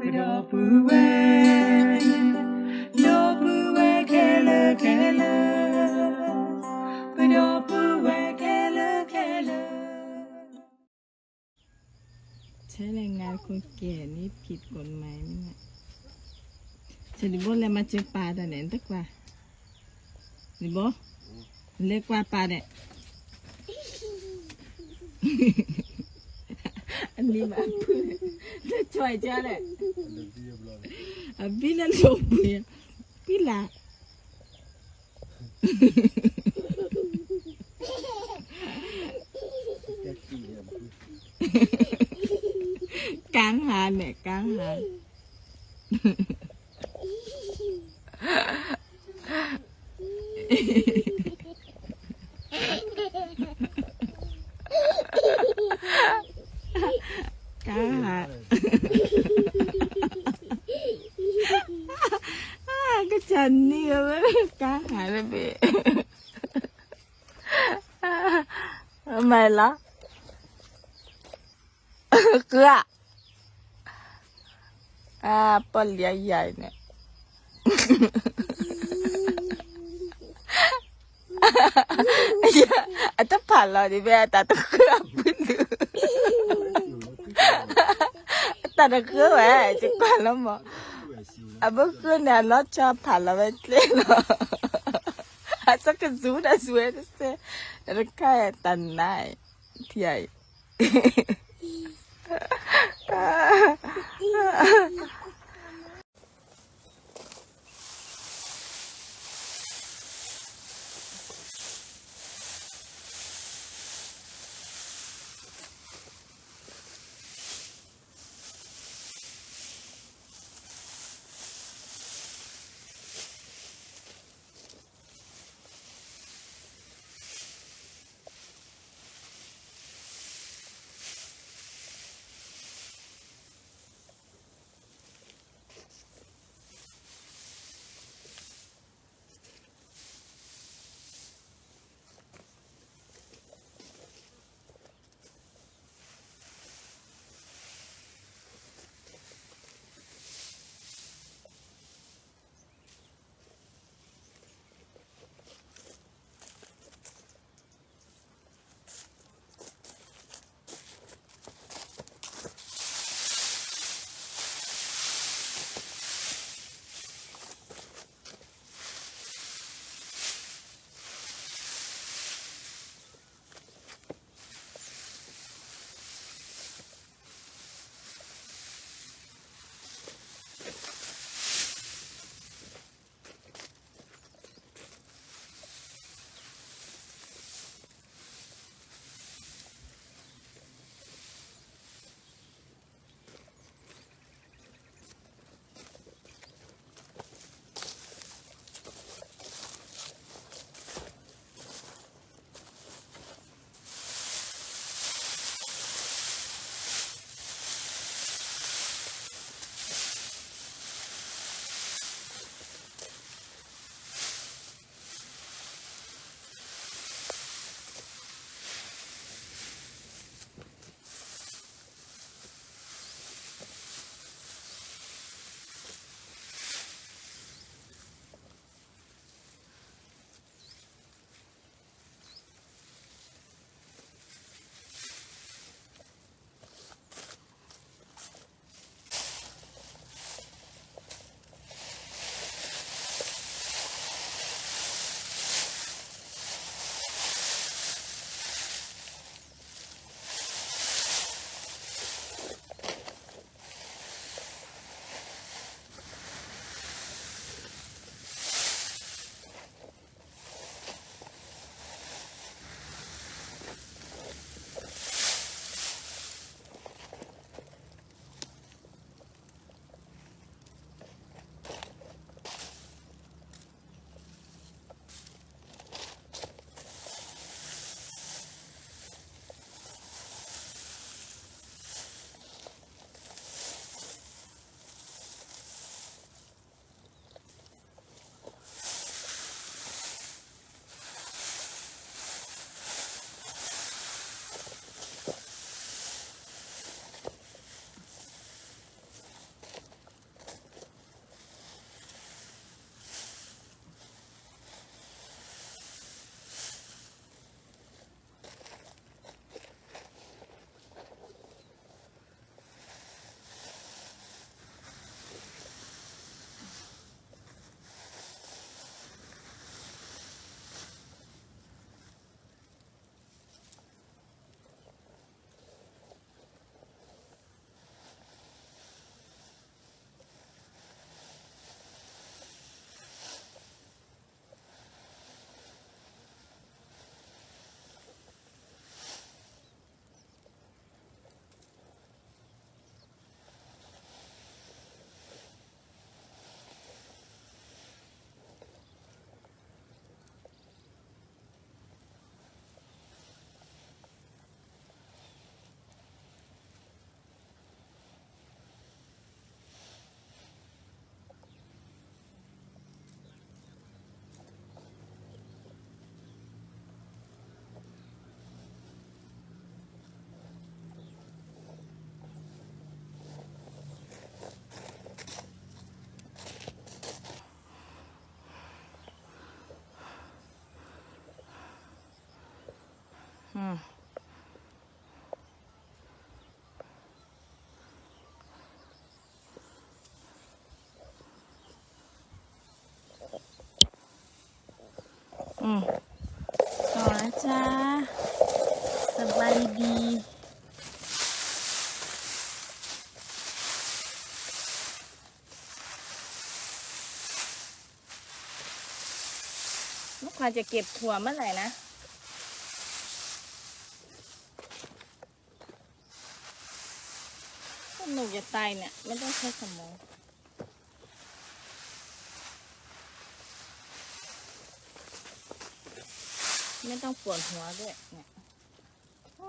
ပဒီပုၢ်ဝဲၢ်, ဒီပုၢ်ဝဲၢ်ခဲလၢာ်ခဲလၢာ်, ပဒီပုၢ်ဝဲၢ်ခဲလၢာ်ခဲလၢာ်. ใช่เลย งานคนแก่นี่ผิดกฎหมายไหมเนี่ย เสร็จแล้ว แล้วมาเจอปลาตอนไหน ตะกวา หรือบ่ เล็กกว่าปลาเนี่ย อันนี้มา จะช่วยเจ้าแหละ อ่ะ พี่ละหลบเนี่ย พี่ละ ကၢ်ဟါန့ၣ် ကၢ်ဟါ ကၢ်ဟါ ကစၢ်နံၤဝဲ ကၢ်ဟါလၢဘ့ၣ် မ့ၢ်လီၤ ဃု အပီၢ်လံၤယၤန့ၣ် အတဖးလီၤဒံးဘၣ် အတၢ်တဃၢအပုၢ်လုး အတၢ်တဃၢဝဲ ယကွၢ်လီၤမး အဘၢဃုန့ၣ် အလီၤဆီဖးလီၤဝဲကျဲလီၤ အစကစူၤတၢ်စူၤဝဲတစဲး တခါတၢ်နါ ထံအံၤ อืม อืม ต่อนะจ๊ะ สบายดี น้องขวัญจะเก็บถั่วเมื่อไหร่นะ สนุกจะตายเนี่ย ไม่ต้องใช้สมอง ไม่ต้องปวดหัวด้วยเนี่ย โอ้